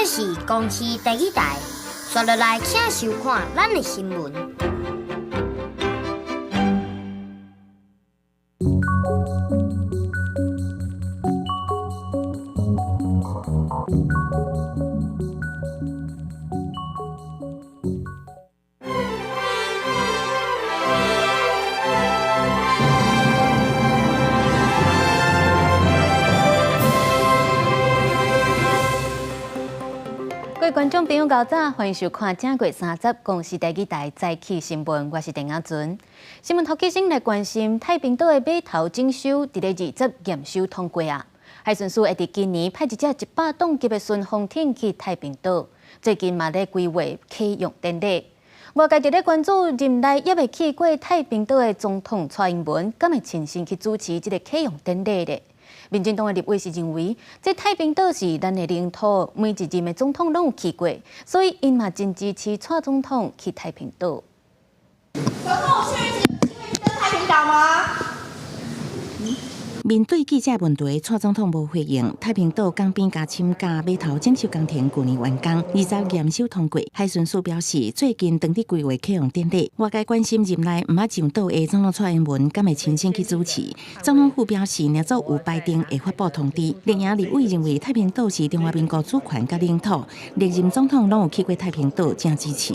這是公視第一台，紲落來請收看咱的新聞。各位觀眾朋友，早，歡迎收看正月三十公視第二台早起新聞，我是鄧亞尊。新聞頭起先來關心太平島的碼頭整修，佇咧二十驗收通過啊。海巡署會佇今年派一隻100噸級的巡防艇去太平島，最近嘛咧規劃啟用典禮。外界佇咧關注任內猶未去過太平島的總統蔡英文，敢會親身去主持這个啟用典禮咧？民進黨的立委是認為，這太平島是咱的領土，每一任的總統攏有去過，所以𪜶嘛真支持蔡總統去太平島。總統確定去太平島嗎？面對記者問題，蔡總統無回應。太平島港邊加深佮碼頭整修工程舊年完工，二十驗收通過。海巡署表示，最近正佇規劃啟用典禮。外界關心任內毋捌上島的總統蔡英文，敢會親身去主持？總統府表示，若做有排定會發布通知。綠營立委認為太平島是中華民國主權佮領土，歷任總統攏有去過太平島，誠支持。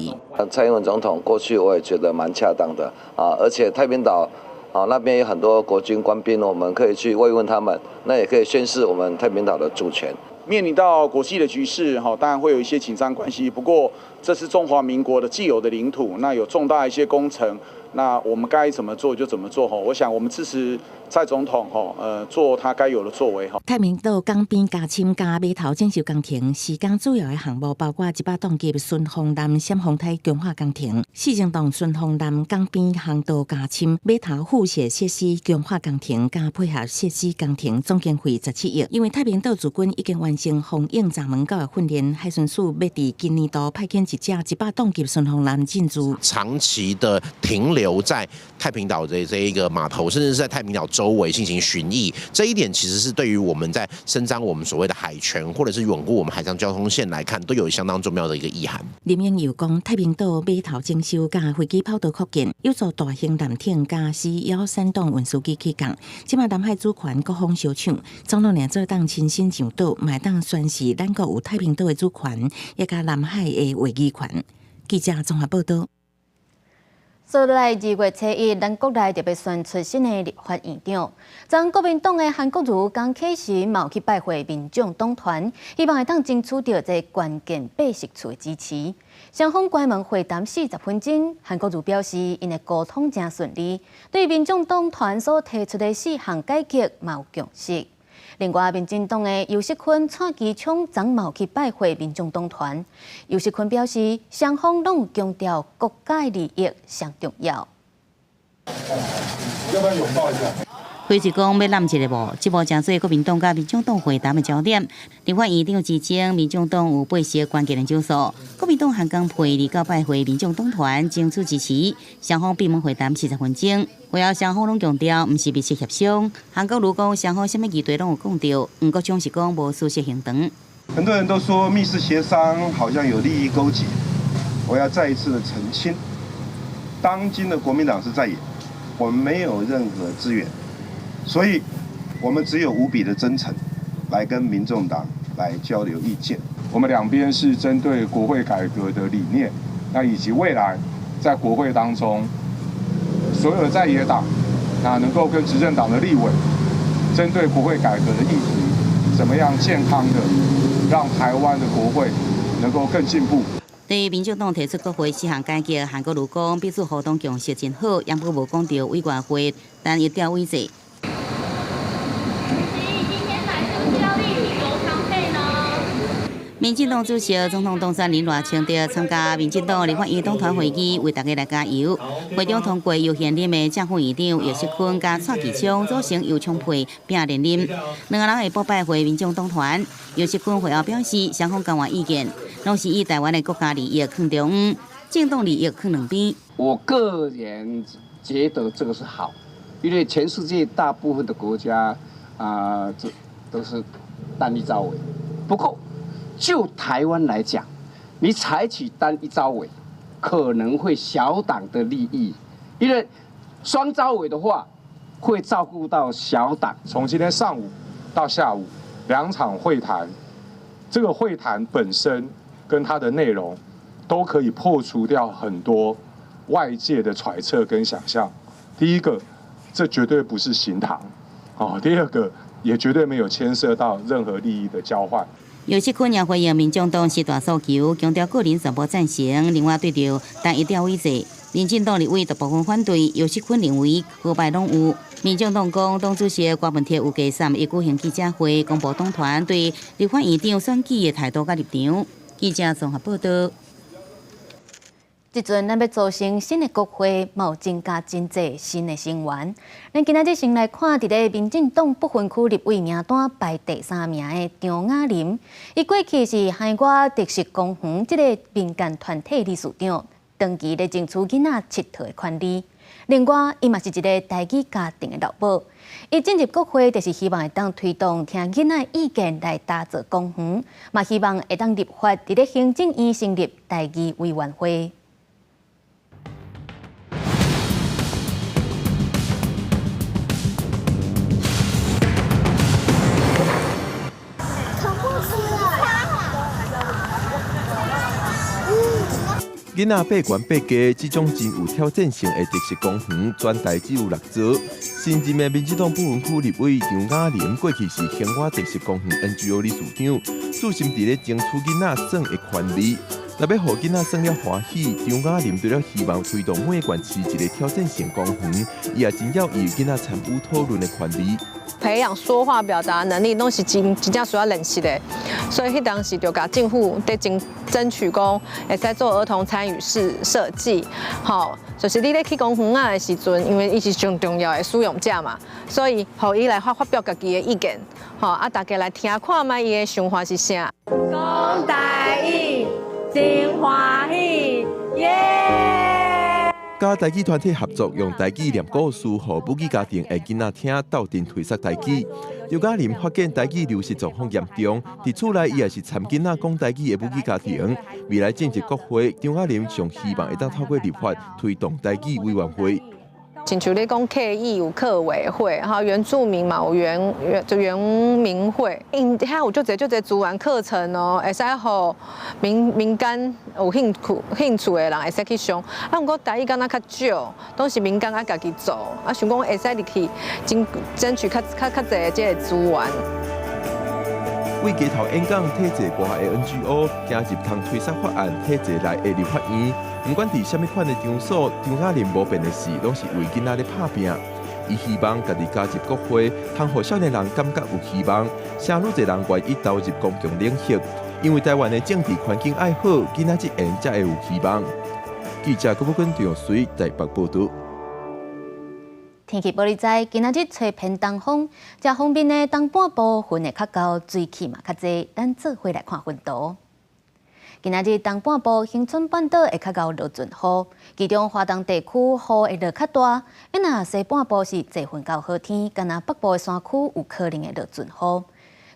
蔡英文總統過去我也覺得蠻恰當的啊，而且太平島。啊，那邊有很多國軍官兵，我們可以去慰問他們，那也可以宣示我們太平島的主權。面臨到國際的局勢，哈，當然會有一些緊張關係。不過，這是中華民國的既有的領土，那有重大一些工程，那我們該怎麼做就怎麼做。我想我們支持蔡總統，做他該有的作為。太平島港邊加深佮碼頭整修工程，施工主要的項目包括100噸級順風艦閃風梯強化工程、40棟順風艦港邊航道加深、碼頭附設設施強化工程佮配合設施工程，總經費17億。因為太平島駐軍已經完成防應閘門口的訓練，海巡署欲佇今年度派遣一隻100噸級順風艦進駐，長期的停留在太平島的這一個碼頭，甚至是在太平島周圍進行巡弋，這一點其實是對於我們在伸張我們所謂的海權，或者是穩固我們海上交通線來看，都有相當重要的一個意涵。林英佑講，太平島碼頭整修佮飛機跑道擴建，有助大型艦艇佮 C-13棟運輸機起降。這馬南海主權各方相搶，總統若做當親身上島，嘛會當宣示咱國有太平島的主權，也佮南海的話語權。記者綜合報道。紲落來2月初1，咱國內就欲選出新的立法院長。昨國民黨的韓國瑜剛啟程嘛有去拜會民眾黨團，希望會當爭取著這關鍵80處的支持。雙方關門會談40分鐘，韓國瑜表示，𪜶的溝通誠順利，對民眾黨團所提出的四項改革嘛有共識。另外，民進黨的游錫堃、蔡其昌昨嘛有去拜會民眾黨團。游錫堃表示，雙方攏有強調國家利益上重要。要不要擁抱一下？開始講欲攬一下無？這部成做國民黨佮民眾黨會談的焦點。立法院長之爭，民眾黨有80個關鍵的少數。國民黨韓江配二九拜會民眾黨團爭取支持，雙方閉門會談40分鐘。會後雙方攏強調，毋是密室協商。韓國瑜講雙方啥物議題攏有講著，黃國昌是講無私設行動。很多人都說密室協商好像有利益勾結，我要再一次的澄清，當今的國民黨是在野，我們沒有任何資源。所以，我們只有無比的真誠，來跟民眾黨來交流意見。我們兩邊是針對國會改革的理念，那以及未來在國會當中，所有的在野黨，那能夠跟執政黨的立委，針對國會改革的議題，怎麼樣健康的讓台灣的國會能夠更進步。對於民進黨提出國會四項改革，韓國瑜講彼此互動共識真好，也無無講著委員會單一調委制。民進黨主席、總統當選人賴清德參加民進黨立法院黨團會議，為大家來加油。會中通過由現任的正副院長游錫堃佮蔡其昌組成游昌配拼連任，兩个人下晡拜會民眾黨團。游錫堃會後表示，雙方交換意見，攏是以台灣的國家利益放中央，政黨利益放兩邊。我個人覺得這個是好，因為全世界大部分的國家啊，這都是單一召委，不過。就台灣來講，你採取單一召委，可能會小黨的利益，因為雙召委的話，會照顧到小黨。從今天上午到下午兩場會談，這個會談本身跟它的內容都可以破除掉很多外界的揣測跟想象。第一個，這絕對不是刑堂，哦；第二個，也絕對沒有牽涉到任何利益的交換。游錫堃也回應民眾黨十大訴求，強調個人全部贊成。另外，對著單一調委制，民進黨立委大部分反對。游錫堃認為好敗攏有。民眾黨講，黨主席郭文鐵有計算，會舉行記者會，公布黨團對立法院長選舉的態度佮立場。記者綜合報道。這陣咱欲組成新的國會，嘛有增加真濟新的成員。咱今仔日先來看，佇咧民進黨不分區立委名單排第三名的張雅琳，伊過去是海外特色公園這个民間團體理事長，長期咧爭取囡仔𨑨迌的權利。另外，伊嘛是一个台語家庭的老母。伊進入國會，就是希望會當推動聽囡仔意見來打造公園，嘛希望會當立法佇咧行政院成立台語委員會。囡仔爬懸爬低，這種真有挑戰性的特色公園，全台只有6座。新任的民進黨不分區立委張雅琳，過去是興華特色公園 NGO 理事長，專心佇咧爭取囡仔耍的權利。若欲予囡仔耍了歡喜，張雅琳除了希望推動每個縣市一个挑戰性公園，伊也真要伊囡仔參與討論的權利。培養說話表達能力，攏是真真正需要練習的。所以彼當時就共政府佇爭取講，會使做兒童參與式設計，吼，就是你咧去公園仔的時陣，因為伊是上重要的使用者嘛，所以予伊來發表家己的意見，吼，啊，大家來聽看覓伊的想法是啥。講台語真歡喜，耶！佮台語團體合作，用台語念故事，予母語家庭的囡仔聽，鬥陣推捒台語。張雅琳發現台語流失狀況嚴重，佇厝內伊也是參囡仔講台語的母語家庭。未來進入國會，張雅琳上希望會當透過立法推動台語委員會。親像你講客語有客委會，哈，原住民嘛有原原就原民會，𪜶遐有足濟足濟資源課程哦，會使予民間有興趣的人會使去上。啊，毋過台語敢若較少，攏是民間愛家己做，啊，想講會使入去爭取較濟的這個資源。為街頭演講、體制外的 NGO，行入通推捒法案，體制內的立法院。毋管佇啥物款的場所，張雅琳無變的是，攏是為囡仔咧拍拚。伊希望家己加入國會，通予少年人感覺有希望，誠愈濟人願意投入公共領域，因為台灣的政治環境愛好，囡仔這緣才會有希望。記者郭寶君、張水台北報導。天氣報你知，今仔日吹偏東風，這方面的東半部雲會較厚，水汽嘛較濟。咱做伙來看雲圖。今仔日東半部恆春半島會較𠢕落陣雨，其中華東地區雨會落較大。啊，若西半部是濟雲到好天，干焦北部的山區有可能會落陣雨。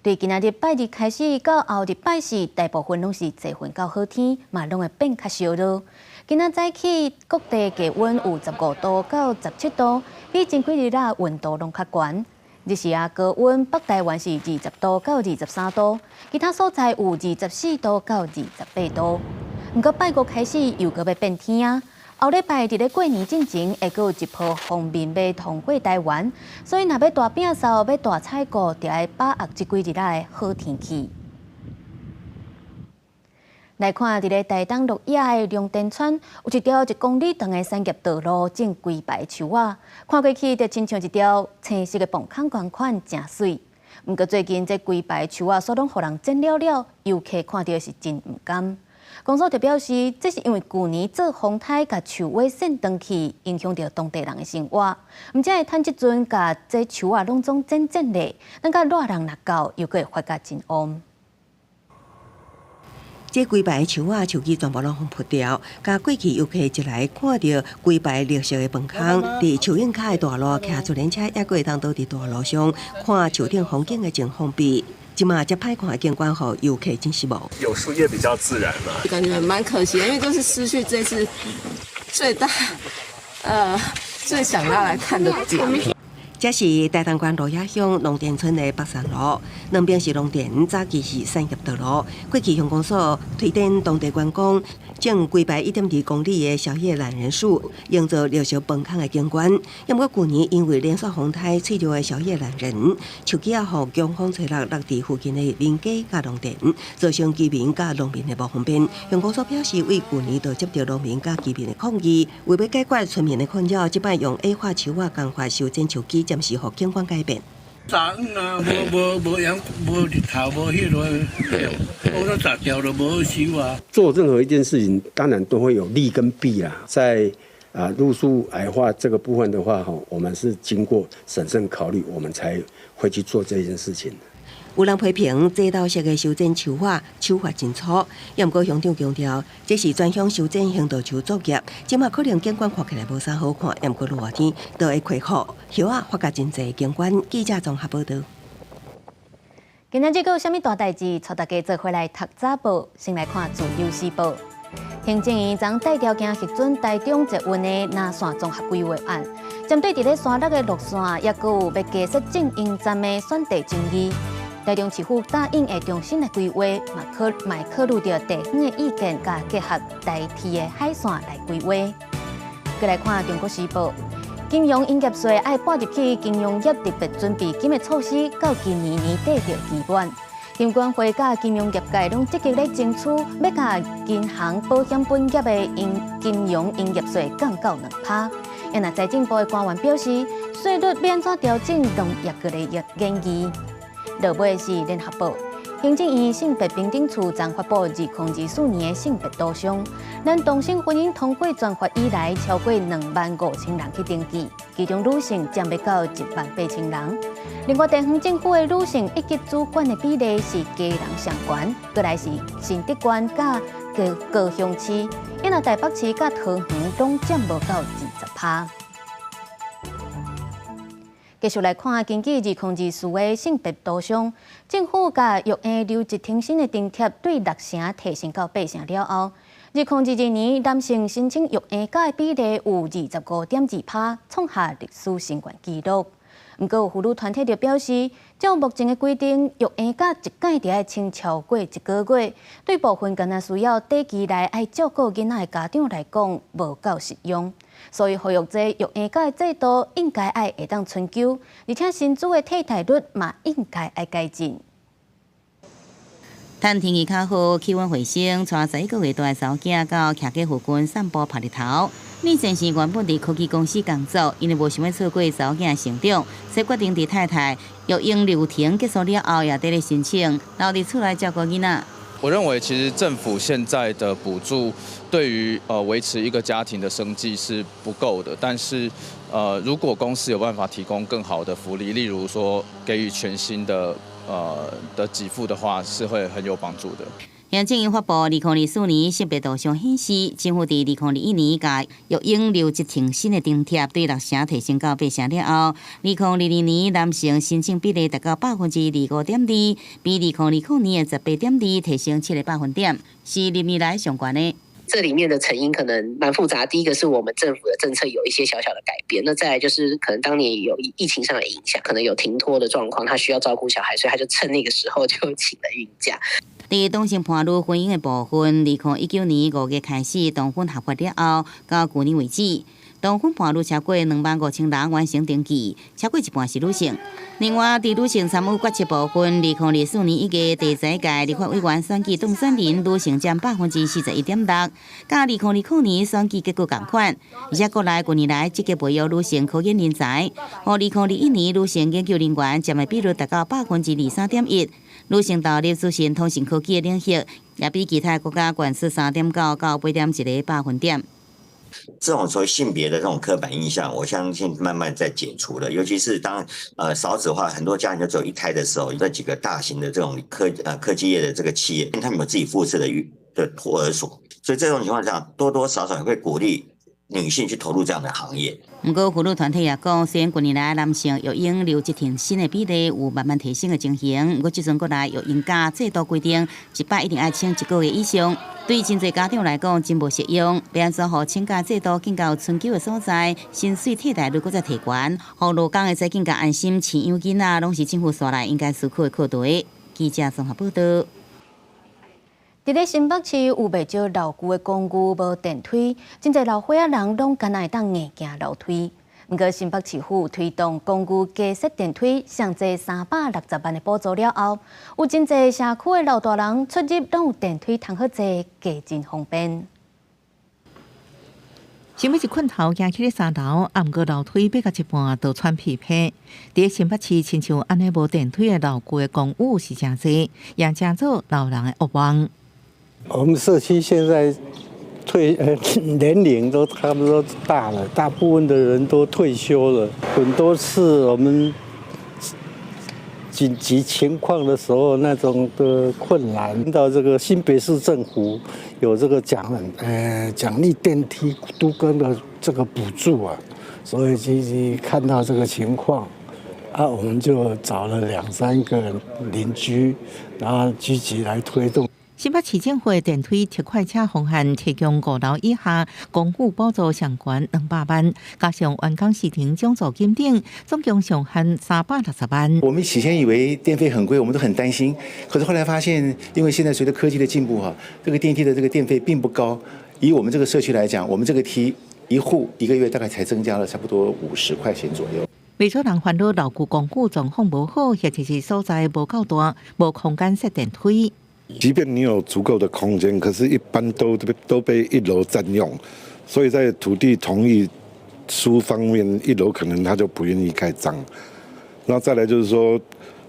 對今仔日拜二開始到後日拜四，大部分攏是濟雲到好天，嘛攏會變較燒熱。今仔早起各地氣溫有15度到17度，比前幾日仔溫度攏較懸。日時啊，高溫北台灣是20度到23度，其他所在有24度到28度。毋過拜五開始又閣欲變天啊！後禮拜佇咧過年進前會閣有一波鋒面欲通過台灣，所以若欲大摒掃、欲大採購，就愛把握這幾日仔的好天氣。來看佇咧台東鹿野的龍田村，有一條1公里長的產業道路種規排樹仔，看過去就親像一條青色的磅空仝款，誠媠。毋過最近這規排樹仔煞攏予人剪了了，遊客看著是真毋甘。公所就表示，這是因為舊年做風颱，共樹尾剪斷去，影響著當地人的生活。毋才會趁這陣共這樹仔攏總剪剪咧，等甲熱人若到，又閣會發甲真旺。這規排樹仔樹枝全部攏予伐掉，佮過去遊客一來看著規排綠色的磅空，佇樹蔭跤的大路騎自行車，猶閣會當倒佇大路上看樹頂風景的真方便。這馬這歹看的景觀，予遊客真失望。有樹葉比較自然嘛，感覺蠻可惜，因為就是失去這次最大，最想要來看的點。這是台東縣鹿野鄉農田村的北山路，兩邊是農田，早期是產業道路。過去鄉公所推展當地觀光，種規排1.2公里的小葉欖仁樹，營造綠色飯空的景觀。不過舊年因為連續風颱吹著的小葉欖仁樹枝仔予強風吹落，落佇附近的民家佮農田，造成居民佮農民的無方便。鄉公所表示，為舊年就接到農民佮居民的抗議，為欲解決村民的困擾，這擺用矮化樹仔工法修剪樹枝，暫時予景觀改變。早啊，無無無陽，無日頭，無彼落，我都雜掉了，無好收啊。做任何一件事情，當然都會有利跟弊啦。在路樹矮化這個部分的話，哈，我們是經過審慎考慮，我們才會去做這件事情。有人批評這道式的修剪樹仔手法真粗，也毋過鄉長強調，這是全鄉修剪行道樹作業，這馬可能景觀看起來無啥好看，也毋過落熱天就會恢復葉仔發甲真濟景觀。記者綜合報導。今仔日閣有啥物大代誌？帶大家做伙來讀早報，先來看《自由時報》。行政院昨帶條件核准台中捷運的南線綜合規劃案，針對佇咧沙鹿的路線，抑閣有欲加設正營站的選地爭議。台中市府答應會重新來規劃，嘛會考慮著地方的意見，佮結合台鐵的海線來規劃。閣來看《中國時報》，金融營業稅愛撥入去金融業特別準備金的措施，到今年年底就期滿。金管會佮金融業界攏積極咧爭取，欲共銀行、保險本業的營金融營業稅降到2%。啊若財政部的官員表示，稅率欲按怎調整，攏猶閣咧研議。落尾是聯合報，行政院性別平等處昨發布2024年的性別圖像，咱同性婚姻通過轉法以來，超過25,000人去登記，其中女性佔欲到18,000人。另外，地方政府的女性一級主管的比例是基隆上懸，閣來是新竹縣佮高雄市，啊若台北市佮桃園攏佔無到20%。繼續來看，根據2024的性別圖像，政府共育嬰留職停薪的津貼對6成提升到8成了後，2022年男性申請育嬰假的比例有25.2%，創下歷史新懸紀錄。毋過有婦女團體就表示，照目前的規定，育嬰假一擺就愛請超過一個月，對部分干焦需要短期內愛照顧囡仔的家長來講，無夠實用。所以，呼籲這育嬰假的制度應該愛會當春秋，而且薪資的替代率嘛應該愛改進。趁天氣較好，氣溫回升，帶11個月大的查某囝到徛家附近散步曬日頭。李先生原本佇科技公司工作，因為無想欲錯過查某囝成長，所以決定佇太太育嬰留停結束了後，也佇咧申請留佇厝內照顧囡仔。我認為其實政府現在的補助對於維持一個家庭的生計是不夠的，但是如果公司有辦法提供更好的福利，例如說給予全薪的給付的話，是會很有幫助的。行政院發布2024年性別圖像顯示，政府佇2021年共育嬰留職停薪的津貼對6成提升到8成了後，2022年男性申請比例達到25.2%，比2020年的18.2提升7個百分點，是歷年來上懸的。這裡面的成因可能蠻複雜。第一個是我們政府的政策有一些小小的改變，那再來就是可能當年有疫情上的影響，可能有停托的狀況，他需要照顧小孩，所以他就趁那個時候就請了孕假。佇同性伴侶婚姻的部分，2019年5月開始同婚合法了後，到舊年為止，同婚伴侶超過25,000人完成登記，超過一半是女性。另外，佇女性參與決策部分，2024年1月第11屆立法委員選舉當選人女性佔41.6%，佮2020年選舉結果仝款。而且國內近年來積極培育女性科研人才，予2021年女性研究人員佔的比率達到23.1%。女性投入資訊通訊科技的領域，也比其他國家懸出3.9到8.1個百分點。這種所謂性別的這種刻板印象，我相信慢慢在解除了。尤其是當少子化，很多家庭就只有一胎的時候，這幾個大型的這種科技業的這個企業，他們有自己附設的托兒所，所以這種情況下，多多少少也會鼓勵女性去投入這樣的行業。毋過婦女團體也講，雖然近年來男性育嬰留職停薪的比例有慢慢提升的情形，毋過這陣過來育嬰假制度規定，一擺一定愛請一個月以上，對真濟家長來講真無適用。欲按怎予請假制度更加有春秋的所在，薪水替代率閣再提懸，予勞工會使更加安心飼養囡仔，攏是政府紲來應該思考的課題。記者綜合報導。佇咧新北市有袂少老舊的公寓無電梯，真濟老歲仔人攏干焦會當硬行樓梯。毋過新北市府推動公寓加設電梯，上濟360萬的補助了後，有真濟社區的老大人出入攏有電梯通好坐，加真方便。想欲一困頭行去咧三樓，啊，毋過樓梯爬到一半就喘屁屁。佇新北市，親像按呢無電梯的老舊的公寓是誠濟，也成做老人的噩夢。我們社區現在年齡都差不多大了，大部分的人都退休了。很多次我們緊急情況的時候，那種的困難，到這個新北市政府有這個獎勵電梯都更的這個補助啊，所以其實看到這個情況，啊，我們就找了兩三個鄰居，然後積極來推動。新北市政府的電梯特快車方案提供五樓以下公寓補助上懸200萬，加上完工時程獎助金等，總共上限360萬。我們起先以為電費很貴，我們都很擔心。可是後來發現，因為現在隨着科技的進步，哈，這個電梯的這個電費並不高。以我們這個社區來講，我們這個梯一戶一個月大概才增加了差不多50塊錢左右。袂少人煩惱老舊公寓狀況無好，或者是所在無夠大，無空間設電梯。即便你有足夠的空間，可是一般都被一樓佔用，所以在土地同意書方面，一樓可能他就不願意蓋章。那再來就是說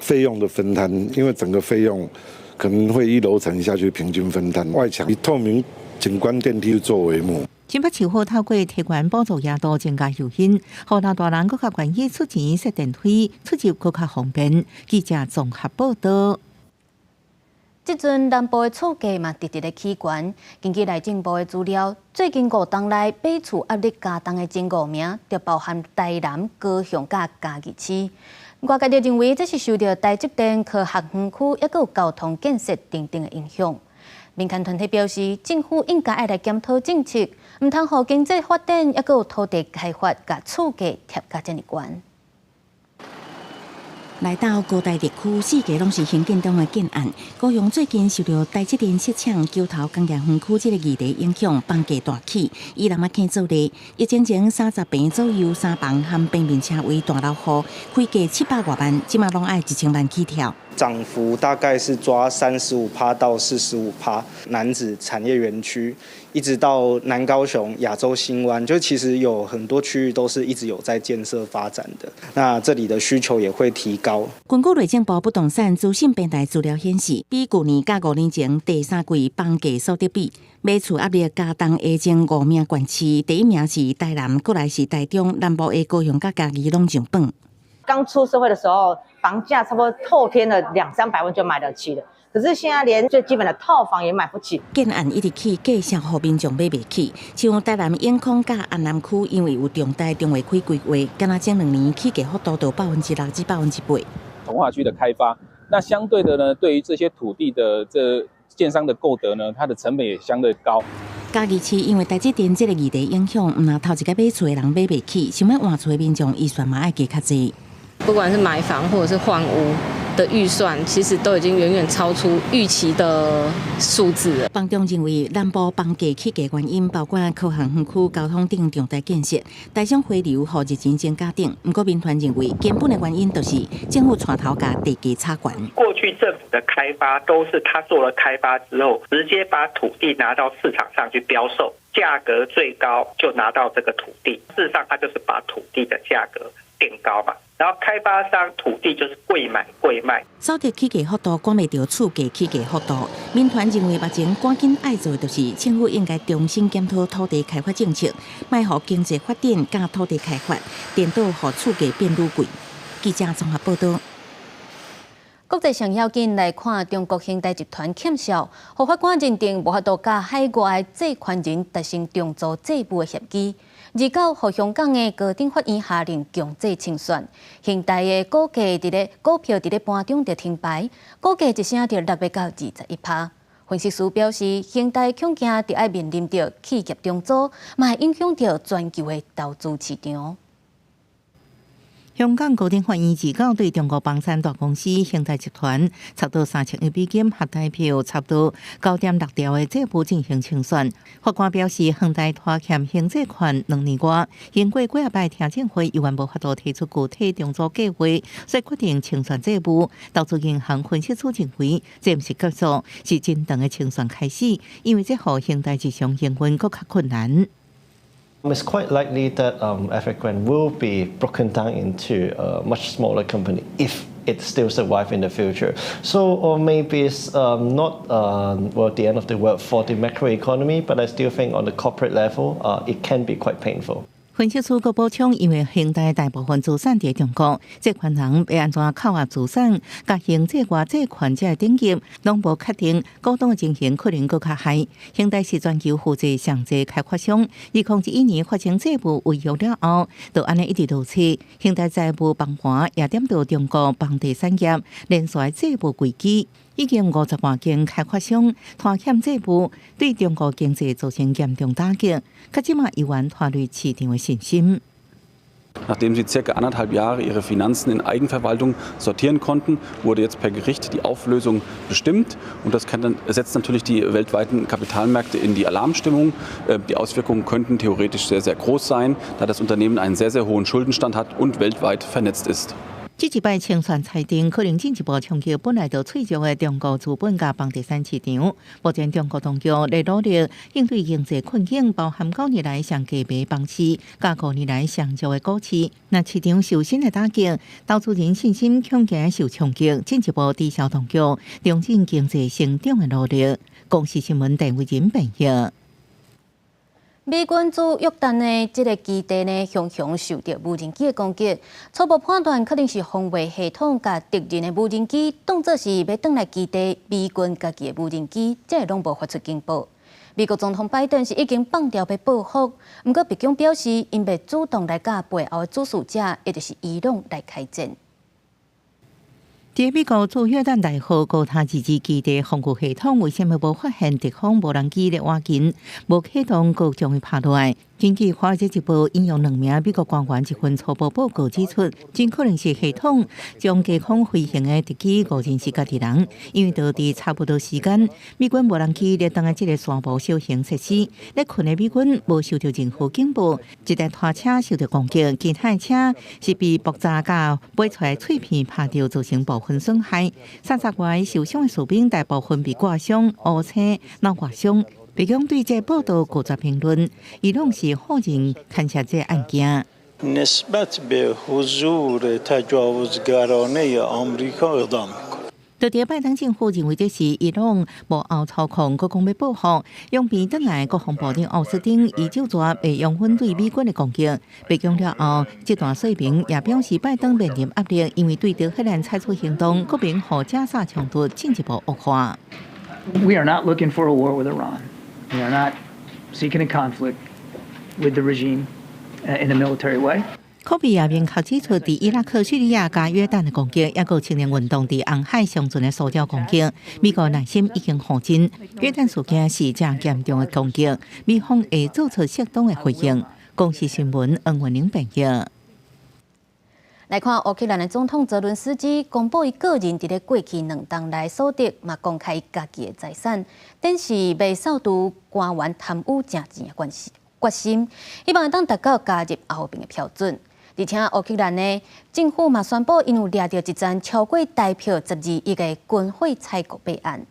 費用的分攤，因為整個費用可能會一樓層下去平均分攤。外牆以透明景觀電梯做帷幕。新北市府透過提懸補助額度增加誘因，予老大人閣較願意出錢設電梯，出入閣較方便。記者綜合報導。這陣南部的厝價嘛，直直咧起懸。根據內政部的資料，最近5冬內買厝壓力加重的前五名，就包含台南、高雄佮嘉義市。外界就認為這是受著台積電科學園區，抑閣有交通建設等等的影響。民權團體表示，政府應該愛來檢討政策，毋通予經濟發展，抑閣有土地開發，共厝價疊甲遮爾懸。來到高台地區，四界攏是興建中的建案。高雄最近受著台積電設廠橋頭工業園區這個議題影響，房價大起。以南仔坑做例，疫情前30坪左右三房含平面車位大樓戶，開價700外萬，這馬攏愛1000萬起跳。漲幅大概是抓35%到45%。楠梓產業園區，一直到南高雄亞洲新灣，就其實有很多區域都是一直有在建設發展的。那這裡的需求也會提高。根據內政部不動產資訊平台資料顯示，比舊年佮5年前第三季房價所得比，買厝壓力加重的前五名縣市，第一名是台南，過來是台中，南部的高雄佮嘉義攏上榜。剛出社會的時候，房價差不多透天的兩三百萬就買得起了。可是現在連最基本的套房也買不起。建案一直起，價數予民眾買袂起。像台南永康佮安南區，因為有重大重劃區規劃，干焦前2年起價幅度就6%至8%。重劃區的開發，那相對的呢，對於這些土地的這建商的購得呢，它的成本也相對高。嘉義市因為台積電這個議題影響，毋但頭一擺買厝的人買袂起，想欲換厝的民眾預算嘛愛加較濟。不管是買房或者是換屋的預算，其實都已經遠遠超出預期的數字了。房仲認為，南部房價起價原因包括科學園區、交通等重大建設、台商回流予熱錢增加等。毋過民團認為，根本的原因就是政府帶頭共地價炒懸。過去政府的開發都是他做了開發之後，直接把土地拿到市場上去標售，價格最高就拿到這個土地。事實上，他就是把土地的價格墊高嘛。然後開發商土地就是貴買貴賣。所得起價幅度趕袂著厝價起價幅度。民團認為目前趕緊愛做的就是政府應該重新檢討土地開發政策，莫予經濟發展佮土地開發顛倒，予厝價變愈貴。記者綜合報導。國際上要緊來看，中國恆大集團欠數，予法官認定無法度佮海外債權人達成重組債務的協議。29予香港的高等法院下令強制清算，恒大的股價佇咧股票佇咧盤中就停牌，股價一聲就落欲到21%。分析師表示，恒大恐驚著愛面臨著企業重組，嘛會影響著全球的投資市場。香港高等法院29對中國房產大公司恒大集團差不多3000億美金合台票差不多9.6兆的債務進行清算。法官表示，恒大拖欠還債款2年外，經過幾仔擺聽證會，猶原無法度提出具體重組計劃，所以決定清算債務。投資銀行分析師認為，這毋是結束，是真長的清算開始，因為這予恒大日常營運閣較困難。 It's quite likely that Evergrande will be broken down into a much smaller company if it still survive in the future. So, or maybe it's not well, the end of the world for the macroeconomy, but I still think on the corporate level, it can be quite painful. 分析師閣補充，因為恒大大部分資產佇中國，債權人欲按怎扣押資產，共還債外債權者等級攏無確定，股東的情形可能閣較害。恒大是全球負債上濟開發商，2011年發生債務違約了後，就按呢一直落去。恒大債務崩盤也點著中國房地產業連續債務危機，已經50外間開發商拖欠債務，對中國經濟造成嚴重打擊，較這馬猶原拖累市場的信心。 Nachdem sie circa anderthalb Jahre ihre Finanzen in Eigenverwaltung sortieren konnten, wurde jetzt per Gericht die Auflösung bestimmt. Und das setzt natürlich die weltweiten Kapitalmärkte in die Alarmstimmung. Die Auswirkungen könnten theoretisch sehr, sehr groß sein, da das Unternehmen einen sehr, sehr hohen Schuldenstand hat und weltweit vernetzt ist. 這一擺清算裁定，可能進一步衝擊本來就脆弱的中國資本佮房地產市場。目前中國當局咧努力應對經濟困境，包含9年來上低迷房市，佮5年來上弱的股市。若市場受新的打擊，投資人信心恐驚受衝擊，進一步抵消當局重振經濟成長的努力。公視新聞鄧偉仁編譯。美軍駐約旦的這个基地呢，常常受著無人機的攻擊。初步判斷可能是防衛系統共敵人的無人機當作是欲轉來基地，美軍家己的無人機，這攏無發出警報。美國總統拜登是已經放調欲報復，毋過白宮表示，𪜶袂主動來佮背後的主使者，也就是伊朗來開戰。佇美國駐約旦代號高塔自治基地防禦系統為啥物無發現敵方無人機咧倚近，無啟動閣將伊拍落來？根據《華爾街日報》引用兩名美國官員一份初步報告指出，真可能是系統將低空飛行的敵機誤認是家己人，因為就佇差不多時間，美軍無人機咧當來這个沙漠小型設施，咧睏的美軍無收著任何警報，一台拖車受著攻擊，其他的車是被爆炸佮飛出來碎片拍著，造成部分損害。30外受傷的士兵大部分被割傷、烏青、腦外傷。白宮對這報道拒絕評論，伊朗是否認牽涉這案件。 نسبت به حضور تجاوزگرانه آمریکا اقدام 就佇拜登政府認為這是伊朗幕後操控，閣講欲報復，兩邊轉來國防部長奧斯汀伊就煞袂容忍對美軍的攻擊。白宮了後，這段說明也表示拜登面臨壓力，因為對德黑蘭採取行動，閣免予加沙衝突進一步惡化。 We are not looking for a war with Iran. We are not seeking a conflict with the regime in a military way. 柯比也明確指出，佇伊拉克、敘利亞佮約旦的攻擊，抑閣青年運動佇紅海商船的騷擾攻擊，美國內心已經放真。約旦事件是誠嚴重的攻擊，美方會做出適當的回應。公視新聞黃文玲編譯。來看烏克蘭的總統澤倫斯基公布伊個人佇咧過去2冬來所得，嘛公開家己的財產，但是袂掃除官員貪污食錢的關係決心，希望會當達到加入歐盟的標準。而且烏克蘭的政府嘛宣布，𪜶有掠著一欉超過台票12億的軍火採購弊案。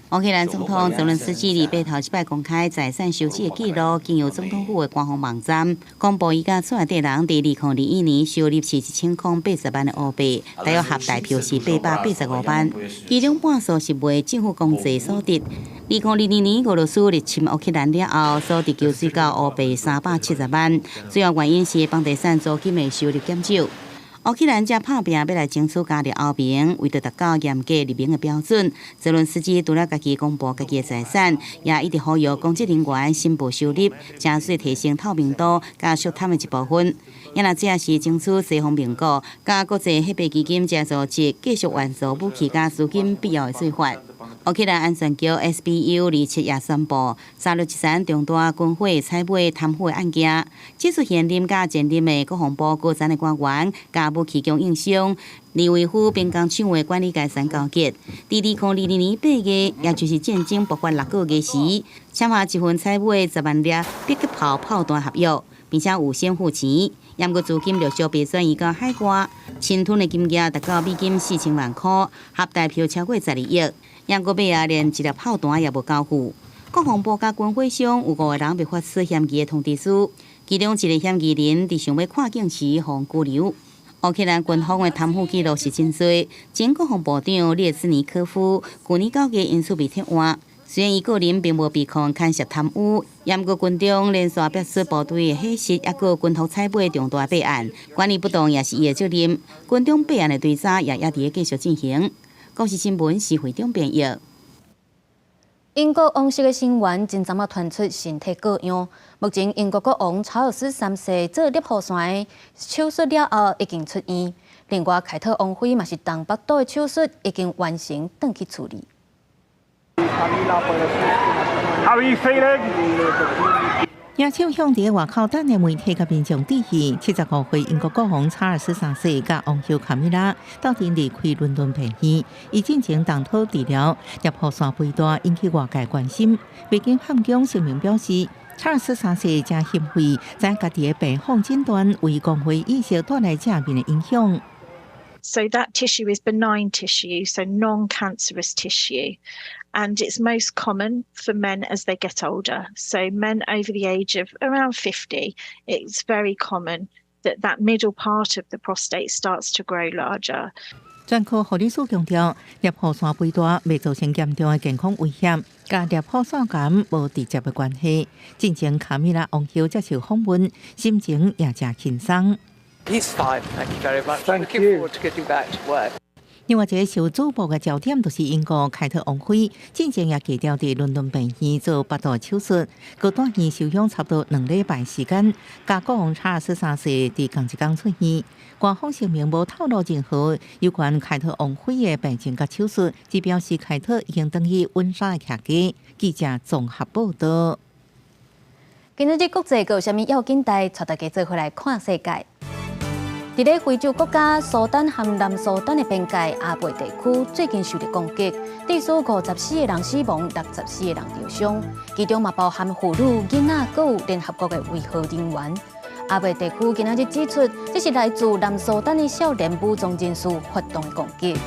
烏克蘭總統澤倫斯基禮拜頭一擺公開財產收支的記錄，經由總統府的官方網站公布，伊佮厝內底人佇2021年收入是1080萬的烏幣，大約合台票是885萬，其中半數是賣政府公債所得。2022年俄羅斯入侵烏克蘭了後，所得減少到烏幣370萬，主要原因是房地產租金的收入減少。烏克蘭正拍拼欲來爭取加入歐盟，為著達到嚴格入盟的標準，澤倫斯基除了家己公布家己的財產，也一直呼籲公職人員申報收入，誠濟提升透明度佮肅貪的一部分。也若這是爭取西方盟國佮國際貨幣基金這組織繼續援助武器佮資金必要的做法。烏克蘭安全局 SBU 27也宣布，查著一宗重大軍火採買貪腐的案件，指出現任佮前任的國防部高層的官員佮武器供應商利維夫兵工廠的管理階層勾結，佇2022年8月，也就是戰爭爆發6個月時，簽下一份採買10萬粒迫擊炮炮彈合約，並且預先付錢。毋過資金陸續被轉移到海外，侵吞的金額達到美金4000萬箍，合台票超過12億。毋過尾仔連一粒炮彈也無交付。國防部佮軍火商有五個人被發出嫌疑的通知書，其中一个嫌疑人佇想欲跨境時予拘留。烏克蘭軍方的貪腐記錄是真濟，前國防部長列茲尼科夫舊年9月因此被撤換。雖然伊個人並無被控牽涉貪污，毋過軍中連續爆出部隊的火勢，抑閣軍服採買重大弊案，管理不當也是伊的責任。軍中弊案的追查也猶佇咧繼續進行。公視新聞施會長編譯。英國王室的成員真陣仔傳出身體各樣。目前英國國王查爾斯三世做攝護腺的手術了後已經出院，另外凱特王妃嘛是動腹肚的手術已經完成，轉去厝裡。 How are you feeling？野手向佇外口等的媒體佮民眾致意。75歲英國國王查爾斯三世佮王后卡米拉鬥陣離開倫敦病院，伊進前動肚治療，攝護腺肥大引起外界關心。白金漢宮聲明表示，查爾斯三世誠欣慰，知影家己的病況診斷為公會意識帶來正面的影響。 So that tissue is benign tissue, so non-cancerous tissue, and it's most common for men as they get older. So men over the age of around 50, it's very common that that middle part of the prostate starts to grow larger. 專科護理師強調，攝護腺肥大袂造成嚴重的健康危險，佮攝護腺癌無直接的關係。進前卡米拉王后接受訪問，心情也誠輕鬆。 He's fine, thank you very much. Thank Looking you. forward to getting back to work. 另外一個受矚目的焦點，就是英國凱特王妃，進前也低調佇倫敦病院做腹肚手術，閣住院休養差不多2禮拜時間，佮國王查爾斯三世佇仝一工出院。官方聲明無透露任何有關凱特王妃的病情佮手術，只表示凱特已經轉去溫莎的徛家。記者綜合報道。今仔日國際閣有啥物要緊代，帶大家做伙來看世界。佇咧非洲國家蘇丹和南蘇丹的邊界阿貝地區，最近受著攻擊，至少54個人死亡，64個人受傷，其中嘛包含婦女、囡仔，閣有聯合國的維和人員。阿貝地區今仔日指出，這是來自南蘇丹的少年武裝人士發動的攻擊。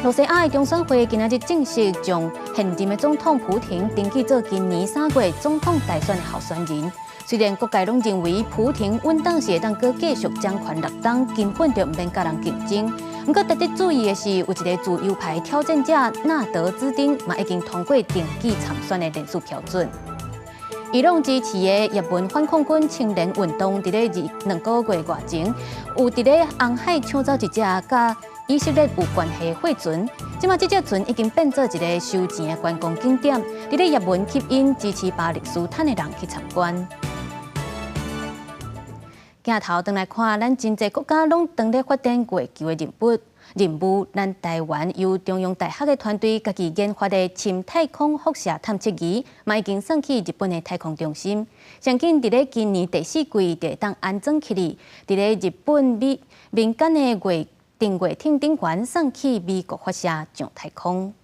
露西亞的中選會今仔日正式將現任的總統普廷登記做今年3月總統大選的候選人。雖然各界攏認為普廷穩當是會當閣繼續掌權六冬，根本就毋免佮人競爭。毋過值得注意的是，有一个自由派挑戰者納德茲丁嘛已經通過登記參選的人數標準。伊朗支持的葉門反抗軍青年運動，佇咧2個月外前，有佇咧紅海搶走一隻佮以色列有關係的貨船。這馬這隻船已經變做一个收錢的觀光景點，佇咧葉門吸引支持巴勒斯坦的人去參觀。鏡頭轉來看，咱真濟國家攏當咧發展月球的任務。任務，咱台灣由中央大學的團隊家己研發的深太空輻射探測儀，嘛已經送去日本的太空中心。上緊佇咧今年第四季就會當安裝起來，佇咧日本民間的月定月艇頂懸送去美國發射上太空。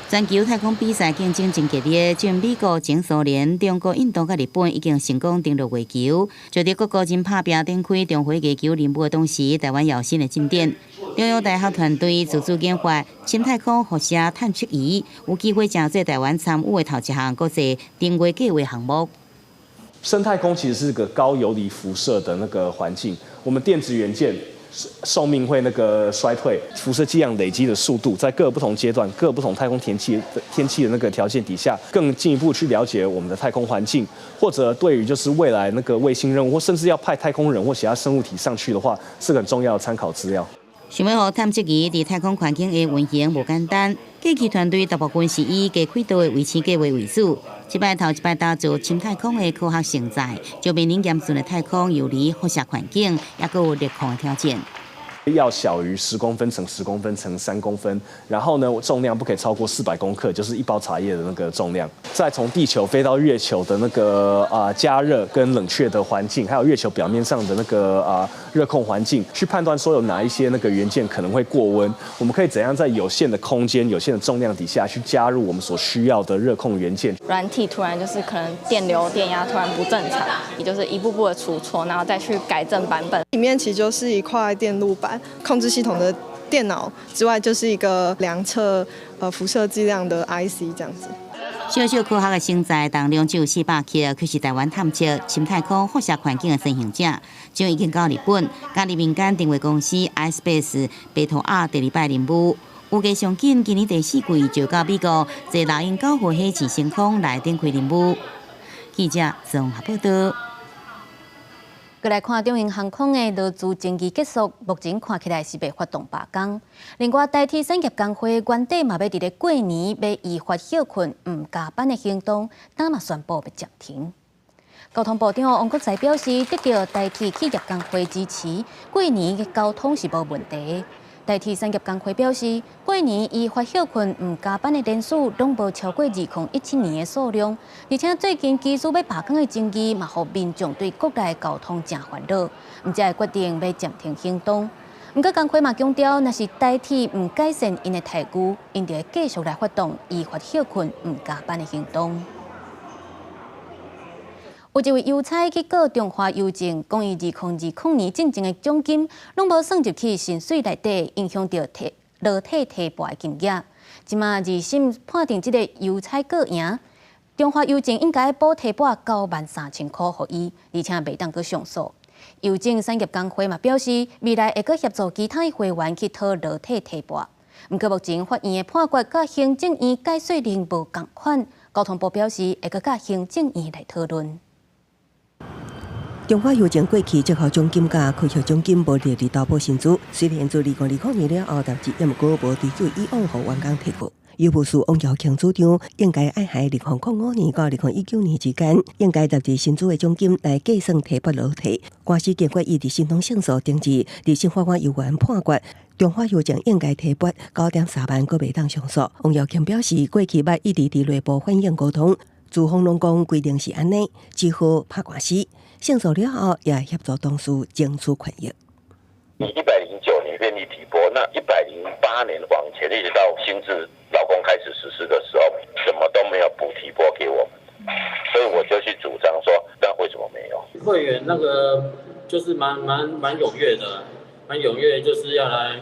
全球太空比賽競爭真激烈，前美國、前蘇聯、中國、印度佮日本已經成功登陸月球。就佇各國真拍拚展開重回月球任務的同時，台灣也有新的進展。中央大學團隊自主研發深太空輻射探測儀，有機會成做台灣參與的頭一項國際登月計畫項目。深太空其實是個高游離輻射的那個環境，我們電子元件壽命會那個衰退，輻射劑量累積的速度，在各個不同階段、各個不同太空天氣的那個條件底下，更進一步去了解我們的太空環境，或者對於就是未來那個衛星任務，或甚至要派太空人或其他生物體上去的話，是個很重要的參考資料。想欲予探測儀佇太空環境下運行無簡單，過去團隊大部分是以低軌道的維持計畫為主。這擺頭一擺打造深太空的科學承載，就面臨嚴峻的太空游離輻射環境，抑閣有熱控的挑戰。要小於10公分乘10公分乘3公分，然後呢，重量不可以超過400公克，就是一包茶葉的那個重量。再從地球飛到月球的那個加熱跟冷卻的環境，還有月球表面上的那個熱控環境，去判斷說有哪一些那個元件可能會過溫，我們可以怎樣在有限的空間、有限的重量底下去加入我們所需要的熱控元件。軟體突然就是可能電流、電壓突然不正常，也就是一步步的出錯，然後再去改正版本。裡面其實就是一塊電路板。控制系統的電腦之外，就是一個量測輻射劑量的 IC 這樣子。小小科學的承載重量只有400克，卻是台灣探測深太空輻射環境的先行者。將已經到日本，加入民間定位公司 iSpace 白兔仔第二擺任務，預計上緊今年第四季就到美國坐獵鷹9號火箭升空來展開任務。記者綜合報道。閣來看長榮航空的勞資爭議結束，目前看起來是欲發動罷工。另外，台鐵產業工會原底嘛欲佇咧過年欲依法歇睏毋加班的行動，今嘛宣布欲暫停。交通部長王國材表示，得到台鐵企業工會支持，過年的交通是無問題。台鐵產業工會表示，過年依法歇睏毋加班的人數攏無超過2017年的數量，而且最近機師欲罷工的爭議，嘛予民眾對國內交通誠煩惱，毋才會決定欲暫停行動。毋過工會嘛強調，若是台鐵毋改善𪜶的待遇，𪜶就會繼續來發動依法歇睏毋加班的行動。有一位郵差去告中華郵政，講伊2020年進前的獎金攏無算入去薪水內底，影響著提勞退提撥的金額。這馬二審判定這个郵差告贏，中華郵政應該補提撥93,000箍予伊，而且袂當閣上訴。郵政產業工會嘛表示，未來會閣協助其他會員去討勞退提撥。毋過目前法院的判決佮行政院解說令無仝款，交通部表示會閣佮行政院來討論。中華郵政過去績效獎金佮考核獎金無列入投保薪資，雖然自2020年了後，但是也毋過無追究以往予員工提過。郵務士王耀慶主張，應該愛喺2005年到2019年之間，應該納入薪資的獎金來計算提撥勞退。官司結果伊佇新莊勝訴，定至二審法院猶原判決，中華郵政應該提撥9.3萬，閣袂當上訴。王耀慶表示，過去捌一直佇內部反映溝通，資方攏講規定是按呢，只好拍官司。勝訴了後，也協助同事爭取權益。你109年願意提撥，那108年往前一直到新制勞工開始實施的時候，怎麼都沒有補提撥給我們，所以我就去主張說，那為什麼沒有？會員那個就是蠻踴躍的，蠻踴躍，就是要來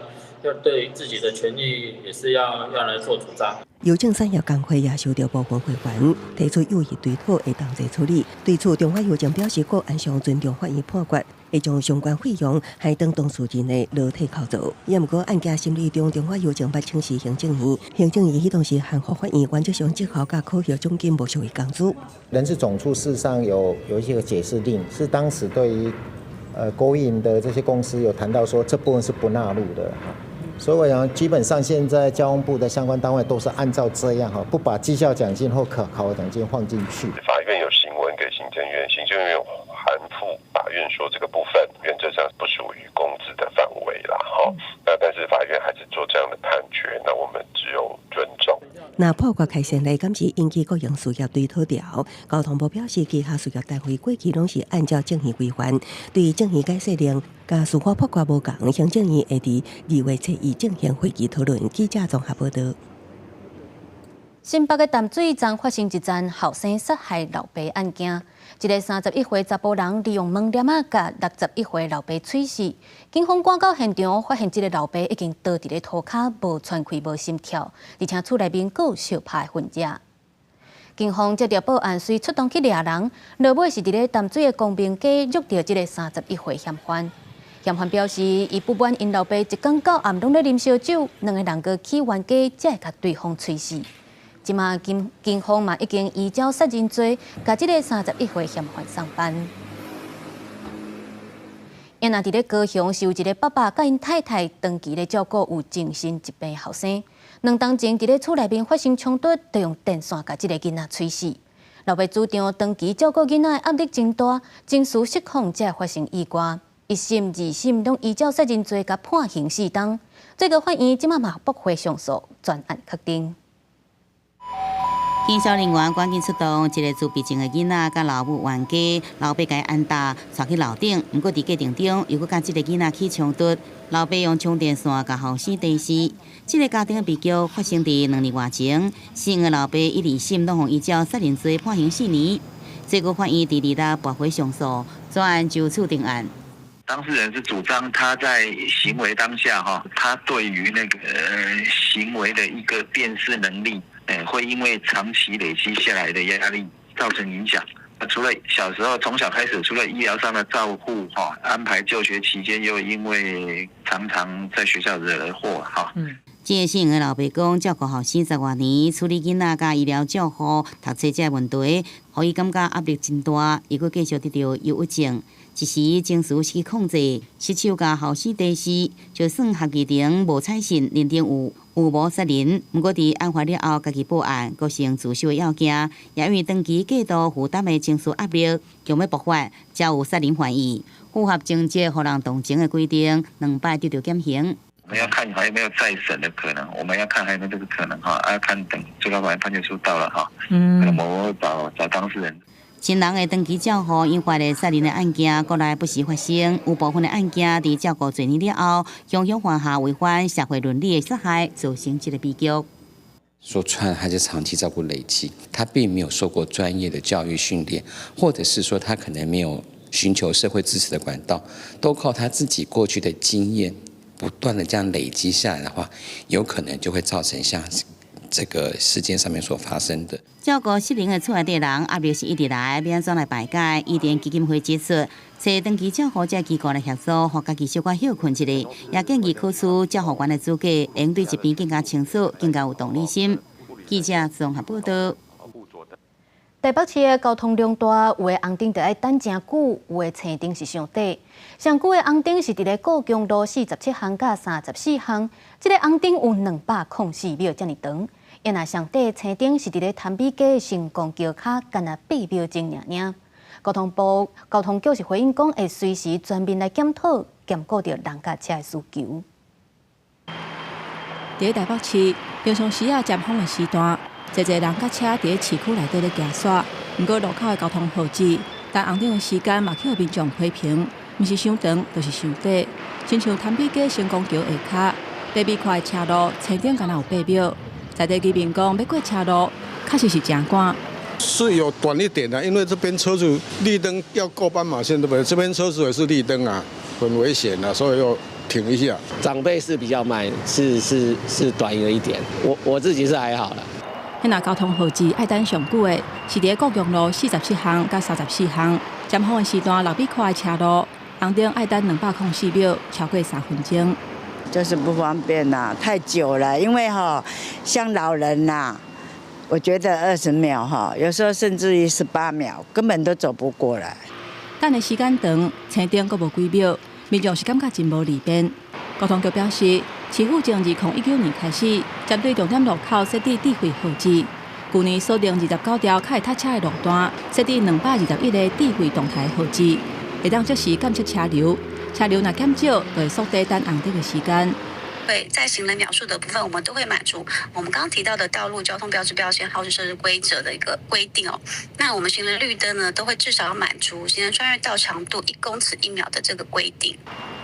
要對自己的權益也是要來做主張。郵政產業工會也收到部分會員提出有意追討的同齊處理。對此，中華郵政表示，個案上尊重法院判決，會將相關費用還當當事人的勞退扣除。也毋過案件審理中，中華郵政捌請示行政院，行政院彼當時函覆法院，原則上績效佮考核獎金無屬於工資。人事總處事實上有一些個解釋令，是當時對於國營的這些公司有談到說，這部分是不納入的。所以我想，基本上現在交通部的相關單位都是按照這樣哈，不把績效獎金或可考核獎金放進去。法院有行文給行政院，行政院函覆法院說這個部分原則上不屬於工資的範圍啦，哈。那但是法院還是做這樣的判決，那我們只有尊重。若判決開先例，敢是引起國營事業追討潮。交通部表示，旗下事業單位過去攏是按照政院規範，對政院解釋令佮司法判決無仝，行政院會佇2月初1進行會議討論。記者綜合報道。新北的淡水昨發生一樁後生殺害老爸案件，一个31歲查埔人利用門簾仔共61歲老爸喙死。警方趕到現場，發現這个老爸已經倒佇咧塗跤，無喘氣、無心跳，而且厝內面閣有相拍的痕跡。警方接著報案，隨出動去掠人，落尾是佇咧淡水的光明街捉著這个31歲嫌犯。嫌犯表示，伊不滿𪜶老爸一工到暗攏咧啉燒酒，兩个人閣起冤家，才會共對方催死。這馬警警方嘛已經依照殺人罪，共這个31歲嫌犯送辦。𪜶若佇咧高雄，是有一个爸爸佮𪜶太太長期咧照顧有精神疾病後生，2冬前佇咧厝內面發生衝突，就用電線共這个囡仔催死。老爸主張長期照顧囡仔的壓力真大，情緒失控才會發生意外。一審、二審攏依照殺人罪共判刑4冬，最高法院這馬嘛駁回上訴，全案確定。警消人員趕緊出動，一个自閉症的囡仔佮老母冤家，老爸共伊按打，帶去樓頂。毋過佇過程中，又閣佮這个囡仔起衝突，老爸用充電線共後生電死。這个家庭的悲劇發生佇2年外前，死的老爸一、二審攏予依照殺人罪判刑4年，最高法院佇2日駁回上訴，全案就此定案。當事人是主張他在行為當下，哈，他對於那個行為的一個辨識能力，會因為長期累積下來的壓力造成影響。除了小時候從小開始，除了醫療上的照護，哈，安排就學期間又因為常常在學校惹禍，哈。這个姓的老爸講，照顧後生十外年，處理囡仔佮醫療照護、讀冊這個問題，予伊感覺壓力真大，伊閣繼續得著憂鬱症，一時情緒失去控制，失手共後生電死，就算合議庭無採信，認定有預謀殺人，毋過佇案發了後，家己報案，閣成自首的要件，也因為長期過度負擔的情緒壓力，強欲爆發，才有殺人犯意，符合情節予人同情的規定，兩擺得著減刑。我們要看還有沒有再審的可能，我們要看還有沒有這個可能哈，要看等最高法院判決書到了哈，可能我會找找當事人。親人的長期照護引發的殺人的案件，國內不時發生。有部分的案件佇照顧濟年了後，常常犯下違反社會倫理的殺害，造成這个悲劇。說穿了，他是長期照顧累積，他並沒有受過專業的教育訓練，或者是說他可能沒有尋求社會支持的管道，都靠他自己過去的經驗。不斷的這樣累積下來的話，有可能就會造成像這個事件上面所發生的。照顧失能的厝內底人壓力是一直來，欲按怎來排解？伊甸基金會指出，揣長期照護者機構來協助，予家己小可歇睏一下，也建議考取照護員的資格，會對疾病更加清楚，更加有同理心。記者綜合報道。台北市的交通量大，有的紅燈著愛等誠久，有的青燈是傷短。上久的紅燈是佇咧故宮路47巷佮34巷，這个紅燈有204秒遮爾長。啊若上短的青燈是佇咧潭美街成功橋跤，干焦8秒鐘爾爾。交通部交通局是回應講，會隨時全面來檢討，兼顧著人佮車的需求。佇台北市，平常時啊，尖峰的時段，濟濟人佮車佇咧市區內底咧行煞，毋過路口的交通號誌，等紅燈的時間嘛去予民眾批評，毋是傷長，就是傷短。親像潭美街成功橋下跤，8米寬的車路，青燈干焦有8秒，在地居民講，欲過車路，確實是誠趕。是有短一點的，因為這邊車子綠燈要過斑馬線，對不對？這邊車子也是綠燈啊，很危險啊，所以要停一下。長輩是比較慢，是是是短了一點，我自己是還好啦。彼若交通號誌愛等上久的，是佇咧故宮路47巷佮34巷，尖峰的時段6米寬的車路，紅燈愛等204秒，超過3分鐘。就是不方便啦，太久了，因為哈，像老人呐，我覺得20秒哈，有時候甚至於18秒，根本都走不過來。等的時間長，青燈閣無幾秒，民眾是感覺真無利便。交通局表示，市府從2019年開始，針對重點路口設置智慧號誌。舊年鎖定29條較會塞車的路段，設置221个智慧動態號誌，會當即時監測車流，車流若減少，就會縮短等紅燈的時間。會在行人秒數的部分，我們都會滿足我們剛剛提到的道路交通標誌標線號誌設置規則的一個規定哦。那我們行人綠燈呢，都會至少要滿足行人穿越道長度1公尺1秒的這個規定。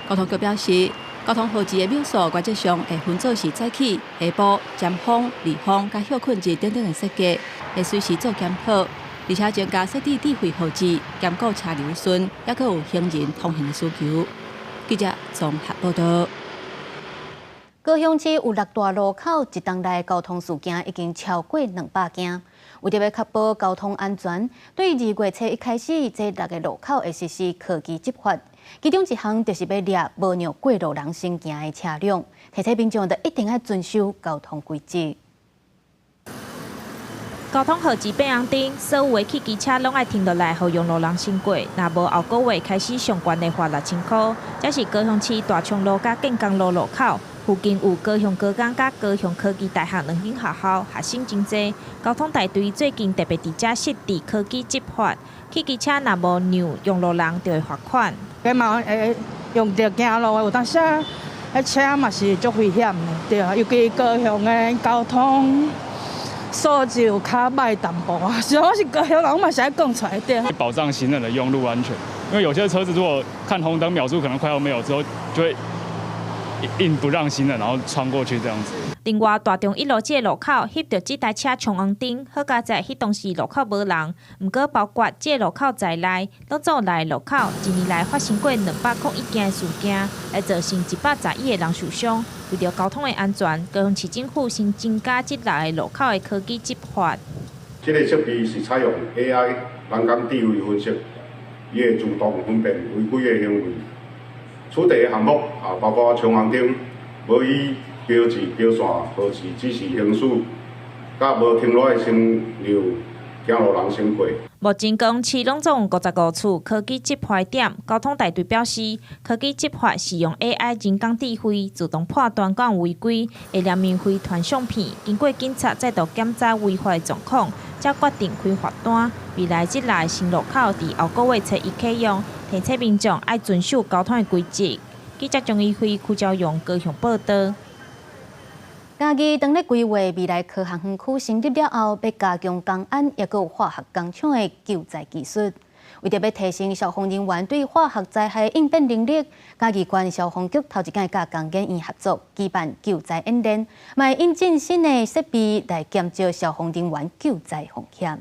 交通局表示，交通號誌的秒數原則上會分做是早起、下晡、尖峰、離峰佮歇睏日等等的設計，會隨時做檢討，而且增加設置智慧號誌，兼顧車流順，抑閣有行人通行的需求。記者綜合報道。高雄市有六大路口，一冬內交通事件已經超過200件。為著欲確保交通安全，對2月初一開始，這六个路口會實施科技執法。其中一項就是欲掠無讓過路人先行的車輛，提醒民眾就一定愛遵守交通規則。交通號誌變紅燈，所有的汽機車攏愛停落來，予用路人先過。若無後個月開始上懸的罰6000箍。這是高雄市大昌路佮建工路路口，附近有高雄高工佮高雄科技大學兩間學校，學生真濟。交通大隊最近特別佇遮設置科技執法，汽機車若無讓用路人，就會罰款。這嘛會用著行路的，有當時彼車嘛是足危險的，對啊，尤其高雄的交通素質有較䆀淡薄啊，雖然我是高雄人，我嘛是愛講出來對。保障行人的用路安全，因為有些車子如果看紅燈秒數可能快要沒有之後，就會硬不讓行人，然後穿過去這樣子。另外，大中一路這个路口，翕著這台車衝紅燈，好佳哉，彼當時路口無人。毋過，包括這个路口在內，攏總六个路口，一年來發生過201件的事件，來造成111個人受傷。為著交通的安全，高雄市政府新增加這六个路口的科技執法。這個設備是採用 AI 人工智慧分析，伊會自動分辨違規的行為。取締的項目啊，包括衝紅燈、無依標誌標線號誌指示行駛，佮無停落來先讓行路人先過。目前高雄市攏總有55處科技執法點，交通大隊表示，科技執法是用 AI 人工智慧自動判斷敢有違規，會聯名回傳相片，經過警察再度檢查違法狀況，才決定開罰單。未來這六个新路口佇後個月初一啟用，提醒民眾愛遵守交通的規則。記者張怡輝、邱昭勇高雄報導。嘉義當咧規劃未來科學園區成立了後，欲加強工安，抑閣有化學工廠的救災技術。為著欲提升消防人員對化學災害應變能力，嘉義縣消防局頭一擺佮工研院合作舉辦救災演練，嘛會引進新的設備來減少消防人員救災風險。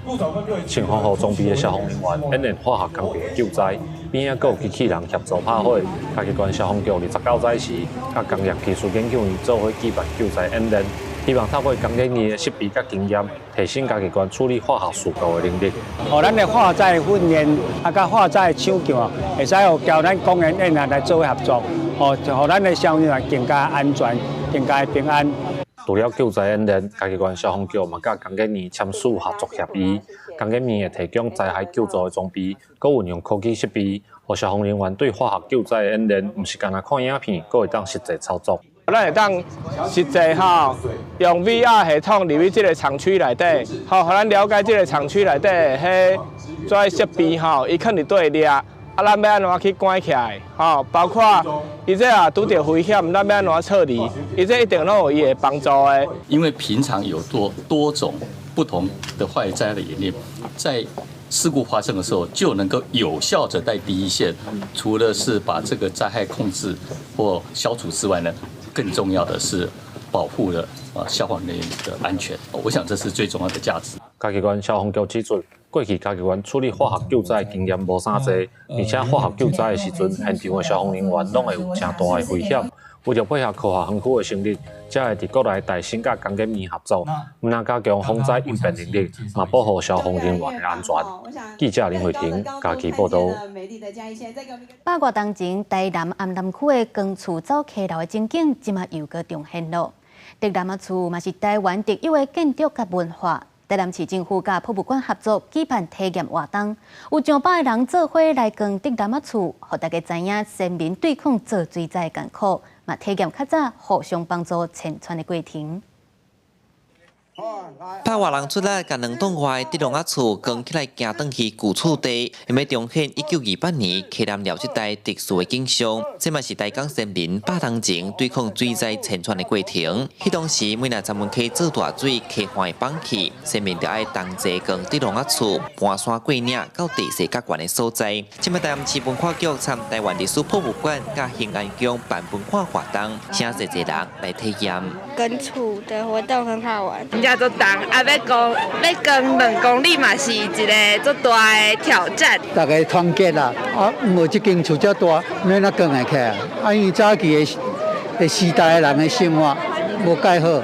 穿防護裝備的消防人員演練化學工廠救災，邊仔閣有機器人協助拍火。嘉義縣消防局29早時，佮工業技術研究院做伙舉辦救災演練，希望透過工研院的設備佮經驗，提升嘉義縣處理化學事故的能力。哦，咱的化災訓練啊，佮化災搶救，會使予交咱工研院啊來做伙合作，哦，予咱的消防員更加安全、更加平安。除了救災演練，嘉義縣消防局嘛佮工研院簽署合作協議，工研院會提供災害救助的裝備，閣運用科技設備，予消防人員對化學救災的演練，毋是干焦看影片，閣會當實際操作。咱會當實際吼，用 VR 系統入去這个廠區內底，吼，予咱了解這个廠區內底彼這設備吼，伊囥佇佗位啊，咱欲按怎去關起來？吼，包括伊這若拄著危險，咱欲按怎撤離？伊這一定攏有伊會幫助的。因為平常有多多種不同的化學災的演練，在事故發生的時候，就能夠有效的在第一線，除了是把這個災害控制或消除之外呢，更重要的是保護了消防人員的安全。我想這是最重要的價值。嘉義縣消防局指出，過去嘉義縣處理化學救災經驗無啥濟，而且化學救災的時陣，現場的消防人員攏會有誠大的危險。為著配合科學園區的成立，才會佇國內帶先佮工研院合作，毋但加強防災應變能力，嘛保護消防人員的安全。記者林慧婷嘉義報導。百外冬前，台南安南區的光厝走溪流的情景，這馬又閣重現囉。竹籃仔厝嘛是台灣特有的建築佮文化。台南市政府佮博物館合作舉辦體驗活動，有上百个人做伙來逛竹籃仔厝，予大家知影先民對抗做水災的艱苦，嘛體驗較早互相幫助遷傳的過程。百外人出力，共兩棟外竹籠仔厝扛起來行轉去舊厝地，欲重現1928年溪南寮這帶特殊的景象。這嘛是台港先民百冬前對抗水災遷傳的過程。彼當時每若鏨文溪做大水，溪岸會崩去，先民就愛同齊扛竹籠仔厝，搬山過嶺到地勢較懸的所在。這擺台南市文化局參台灣歷史博物館佮興安宮辦文化活動，請濟濟人來體驗。扛厝的活動很好玩。真正足重，啊，欲扛欲扛2公里嘛是一个足大的挑戰。大家團結啦，啊，無這間厝遮大，欲按怎扛會起來？啊，因為早期的時代的人的生活無蓋好。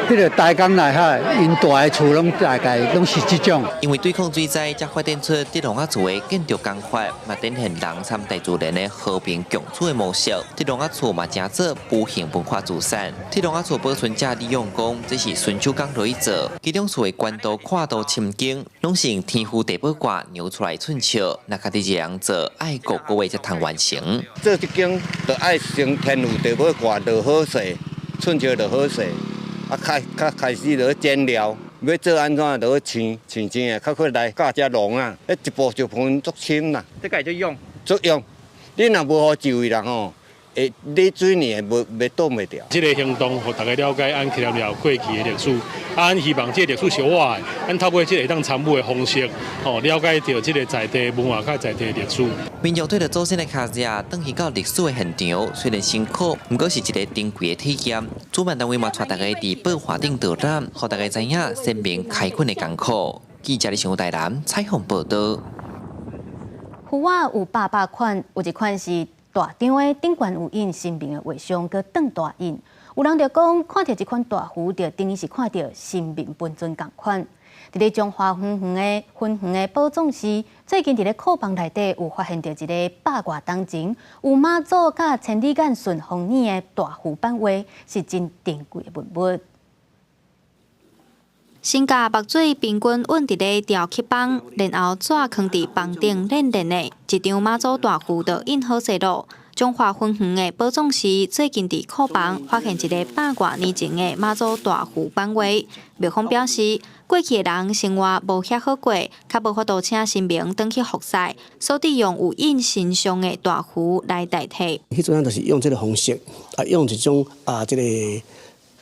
彼个台江內海，𪜶大的厝攏大概攏是這種。因為對抗水災，才發展出得籠仔厝的建築工法，嘛展現人參大自然的和平共處的模式。得籠仔厝嘛誠做無形文化資產。得籠仔厝保存者李勇講，這是純手工落去做，其中厝的寬度、闊度、深徑，攏是用天賦地寶掛量出來寸尺，若家己一人做，愛五個月才通完成。做這間就愛先天賦地寶掛落好勢，寸尺落好勢。啊，開較開始就剪料，欲做按怎就去穿穿穿的，較快來教遮籠啊，彼一步一步足深啦。這個會足用？足用，你若無予就位啦吼，會你水泥會無袂擋袂牢。這个行動，予大家了解咱溪南寮過去的歷史，啊，咱希望這个歷史是活的，咱透過這个會當參與的方式，吼，了解著這个在地文化佮在地歷史。民眾對著祖先的跤跡，轉去到歷史的現場，雖然辛苦，毋過是一个珍貴的體驗。主辦單位嘛，帶大家佇寶華頂導覽，予大家知影先民開墾的艱苦。記者李上台南採訪報導。符仔有百百款，有一款是大張的，頂懸有印神明的畫像，閣轉大印。有人就講，看著這款大符，就等於是看著神明本尊仝款。佇咧彰化園園的芬園的寶藏寺，最近佇咧庫房內底有發現著一个百外冬前有媽祖佮千里眼順風耳的大符版畫，是真珍貴的文物。先共墨水平均勻佇咧雕刻板，然後紙囥佇枋頂練練的，一張媽祖大符就印好勢囉。彰化芬園的寶藏寺最近佇庫房發現一个百外年前的媽祖大符版畫。廟方表示，過去的人生活無遐好過，較無法度請神明轉去服侍，所以用有印神像的大符來代替。彼陣就是用這个方式，啊，用一種啊，這个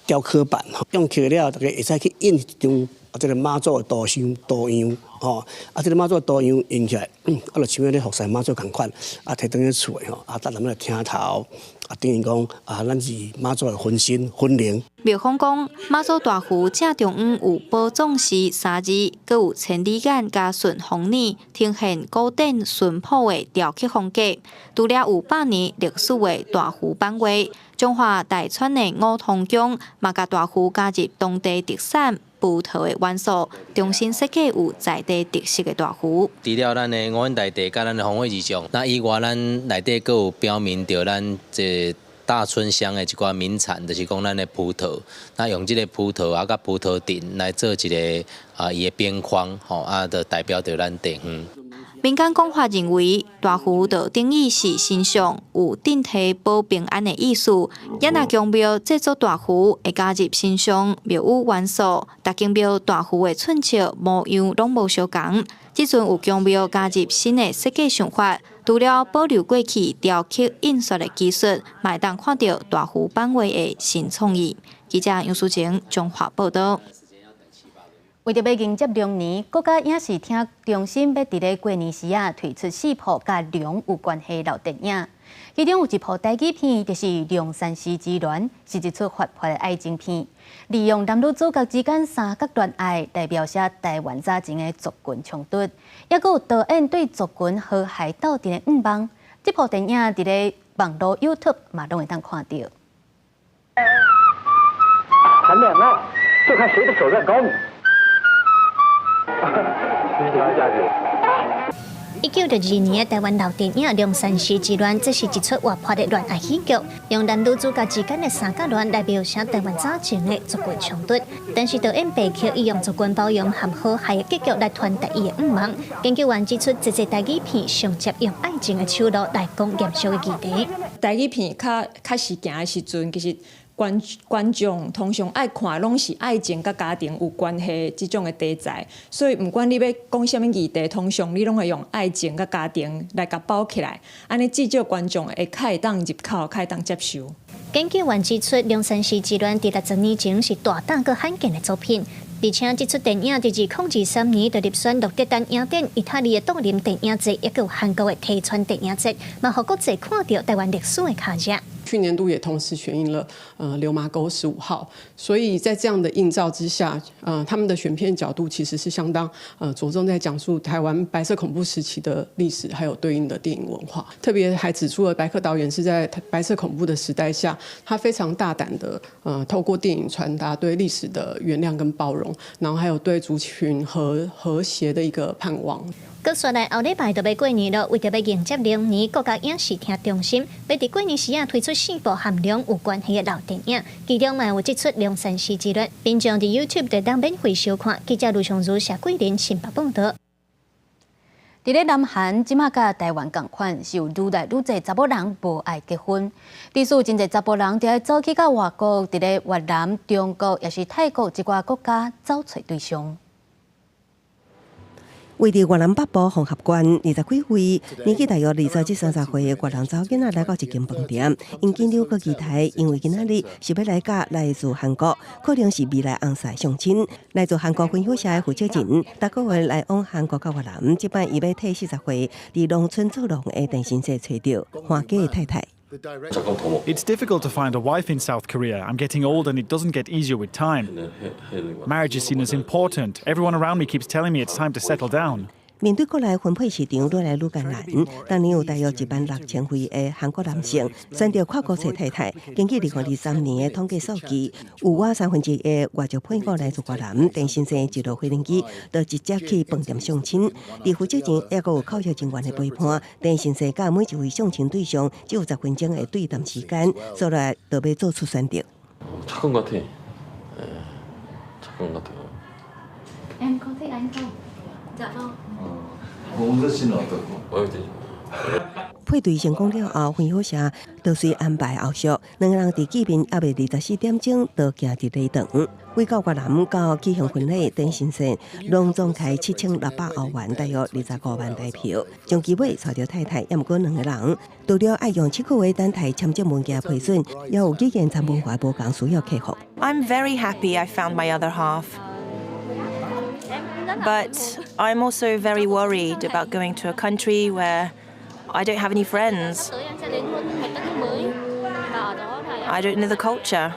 雕刻板，用刻了，大家會使去印一張啊，這个媽祖的圖像圖樣，吼，啊，這个媽祖的圖樣印起來，啊，就像咧服侍媽祖仝款，啊，提轉去厝的吼，啊，搭踮咧廳頭，啊，等於講啊，咱是媽祖的分身分靈。廟方講，媽祖大符正中央有寶藏寺三字，閣有千里眼佮順風耳，呈現古典淳樸的雕刻風格。除了有百年歷史的大符版畫，彰化大川的五通宮嘛，共大符加入當地特產葡萄的元素，重新設計有在地特色的大符。除了咱的五恩大帝佮咱的風火二將，那以外，咱內底閣有標明著咱這大村鄉的一寡名產，就是講咱的葡萄。那用這个葡萄啊，佮葡萄藤來做一个啊，伊的邊框，吼啊，就代表著咱地方。民間講法認為，大符就等於是神像，有鎮體保平安的意思。也若宮廟製作大符，會加入神像廟宇元素，逐間廟大符的寸尺模樣攏無相仝。這陣有宮廟加入新的設計想法，除了保留過去雕刻印刷的技術，嘛會當看著大符版畫的新創意。記者楊淑晴彰化報導。為著欲迎接龍年，國家影視聽中心欲佇咧過年時仔推出四部佮龍有關係的老電影，其中有一部台語片，就是《龍山獅子戀》，是一齣活潑的愛情片，利用男女主角之間三角戀愛來描寫台灣早前的族群衝突，抑閣有導演對族群和諧鬥陣的願望。這部電影佇咧網路 YouTube 嘛攏會當看著。談戀愛就看誰的手段高明。1962年的台灣老電影《龍山獅子戀》，這是一齣活潑的戀愛喜劇，用男女主角之間的三角戀來描寫台灣早前的族群衝突。但是導演白克伊用族群包容和和諧的結局來傳達伊的願望。研究員指出，這隻台語片上接用愛情的手路來講嚴肅的議題。台語片較較時行的時陣，其實觀觀眾通常愛看攏是愛情佮家庭有關係這種的題材，所以毋管你欲講啥物議題，通常你攏會用愛情佮家庭來共包起來，按呢至少觀眾會較會當入口，較會當接受。研究員指出，《龍山獅子戀》佇60年前是大膽閣罕見的作品，而且這齣電影佇2023年就入選鹿特丹影展、意大利的都靈電影節，抑閣有韓國的提川電影節，嘛予國際看著台灣歷史的跤跡。去年度也同時選映了《流麻溝十五號》，所以在這樣的映照之下，他們的選片角度其實是相當着重在講述台灣白色恐怖時期的歷史，還有對應的電影文化。特別還指出了白克導演是在白色恐怖的時代下，他非常大膽的透過電影傳達對歷史的原諒跟包容，然後還有對族群和諧的一個盼望。閣紲來後禮拜就欲過年囉，為著欲迎接龍年，國家影視聽中心欲佇過年時仔推出四部和龍有關係的老電影，其中嘛有這齣《龍山寺之戀》，民眾佇 YouTube 會當免費收看。記者盧松如、謝桂林新北報導。佇咧南韓，這馬佮台灣仝款，是有愈來愈濟查某人無愛結婚。致使真濟查埔人著愛走去到外國，佇咧越南、中國，抑是泰國這寡國家走揣對象。位佇越南北部紅合縣20幾歲，年紀大約20至30歲的越南查某囡仔來到一間飯店，𪜶緊張閣期待，因為今仔日是欲來佮來自韓國，可能是未來翁婿相親。來自韓國分享社的負責人，逐個月來往韓國佮越南，這擺伊欲替40歲佇農村做農的陳先生揣著歡喜的太太。 It's difficult to find a wife in South Korea. I'm getting old and it doesn't get easier with time. Marriage is seen as important. Everyone around me keeps telling me it's time to settle down. 面對國內婚配市場愈來愈艱難，當年有大約16,000位的韓國男性選擇跨國揣太太。根據2023年的統計數據，有倚1/3的外籍配偶來自越南，陳先生一落飛行機就直接去飯店相親。佇負責人抑閣有口譯人員的陪伴，陳先生佮每一位相親對象只有10分鐘的對談時間，所來就欲做出選擇。 착한 것 같아. 착한 것 같아요. Em có thích anh không? Dạ vâng. 홍서 씨는 어떻고? 配對成功了後，婚友社就隨安排後續，兩个人佇見面猶未24點鐘，就行入禮堂。為到越南到舉行婚禮，陳先生攏總開7600歐元，大約25萬台票，將機尾娶著太太，猶毋過兩个人，除了愛用7個月等待簽證文件批准，也有語言和文化無仝需要克服。 I'm very happy I found my other half. But I'm also very worried about going to a country where I don't have any friends. I don't know the culture.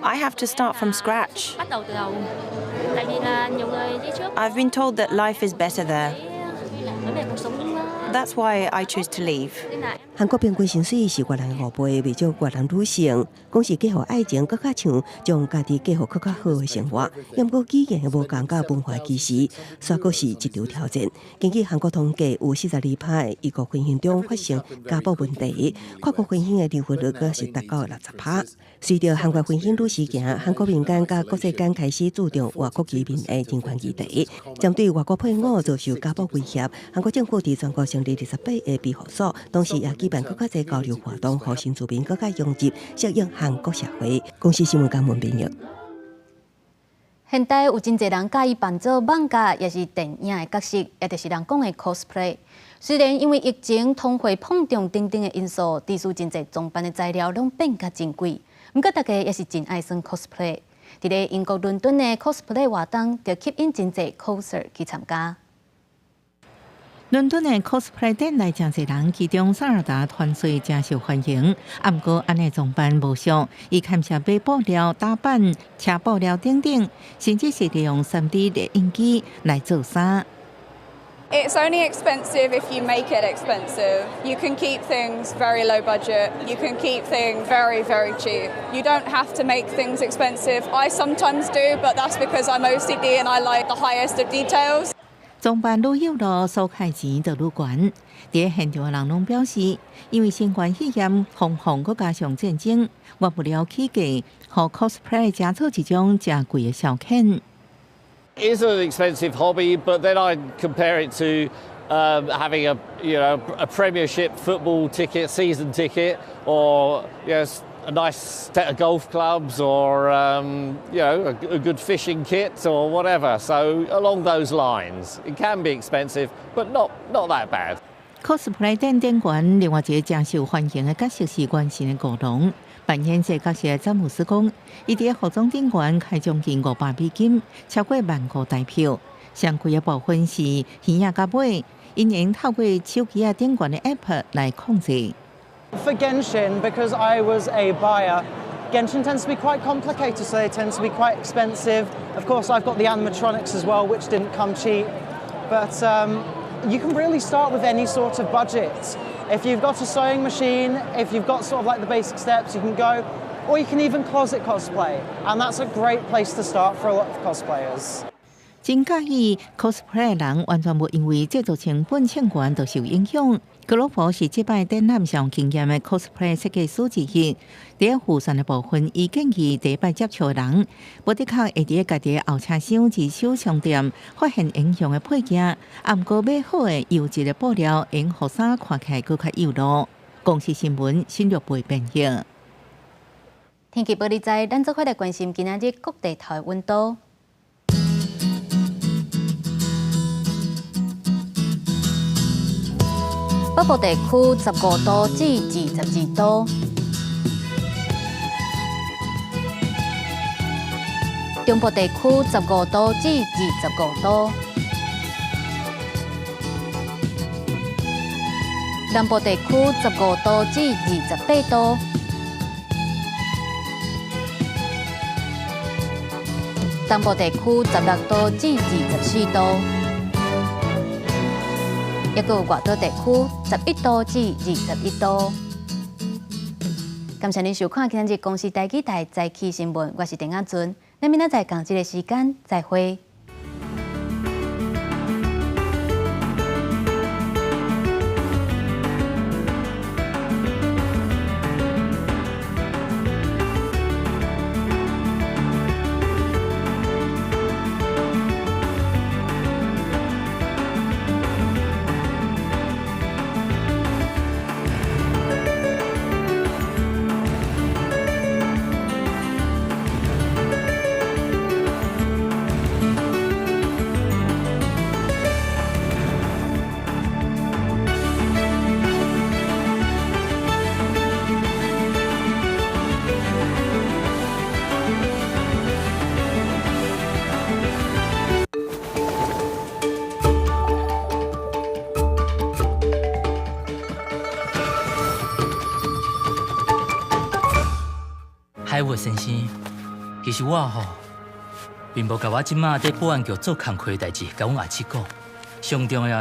I have to start from scratch. I've been told that life is better there. That's why I chose to leave. 韓國平均薪水是越南的5倍，袂少越南女性講是嫁予愛情，閣較像將家己過予閣較好的生活。毋過語言的無仝佮文化歧視，煞閣是一場挑戰。根據韓國統計，有42%的異國婚姻中發生家暴問題，跨國婚姻的離婚率閣是達到60%。隨著韓國婚姻愈時行，韓國民間佮國際間開始注重外國移民的人權議題。針對外國配偶遭受家暴威脅，韓國政府佇全國成立28個庇護所，同時也舉辦閣較濟交流活動，予新住民閣較融入適應韓國社會。公視新聞江文編譯。現代有真濟人佮意扮做漫畫，抑是電影的角色，也就是人講的 cosplay。雖然因為疫情、通貨膨脹等等的因素，致使真濟裝扮的材料攏變甲真貴，毋過大家也是真愛耍 cosplay。佇咧英國倫敦的 cosplay 活動，就吸引真濟 coser 去參加。倫敦的 cosplay 展來誠濟人，其中薩爾達傳說誠受歡迎。啊，毋過按呢裝扮無俗，伊堪是買布料打扮、車布料等等，甚至是利用3D 列印機來做衫。 It's only expensive if you make it expensive. You can keep things very low budget. You can keep things very, very cheap. You don't have to make things expensive. I sometimes do, but that's because I'm OCD and I like the highest of details. 裝扮愈幼囉，所開錢就愈懸。佇現場的人攏表示，因為新冠肺炎封控，閣加上戰爭，原物料起價，予 cosplay 成做一種誠貴的消遣。 It is an expensive hobby, but then I compare it to having a you know a Premiership football ticket, season ticket, or a nice set of golf clubs, or a good fishing kit, or whatever. So along those lines, it can be expensive, but not that bad. Cosplay 展展館另外一个誠受歡迎的角色是原神的五龍。扮演這個角色的詹姆斯講，伊佇服裝店員開將近500美金，超過萬五台票。上貴的部分是耳仔佮尾， 𪜶會透過手機仔頂懸的 App 來控制。 For Genshin, because I was a buyer, Genshin tends to be quite complicated, so they tend to be quite expensive. Of course, I've got the animatronics as well, which didn't come cheap. But you can really start with any sort of budget. If you've got a sewing machine, if you've got sort of like the basic steps, you can go. Or you can even closet cosplay, and that's a great place to start for a lot of cosplayers. 真佮意 cosplay 人完全無因為製作成本千元就受影響。格羅佛是這擺展覽上經驗的 cosplay 設計師之一。佇預算的部分，伊建議第一擺接觸的人，無的確會佇家己的後車廂二手商店發現會用的配件，啊，毋過買好的優質的布料，會予衫看起來閣較有路。公視新聞新玉貝編譯。天氣報你知，咱做伙來關心今仔日各地頭的溫度。北部地區15度至22度，中部地區15度至25度，南部地區15度至28度，東部地區16度至24度。抑閣有外島地區11度至21度。感謝您收看今日公視台語台早起新聞，我是鄧亞尊。咱明仔載仝這个時間再會。海沃先生，其實我吼，並無共我這馬佇保安局做工課的代誌，共阮阿七講。上重要。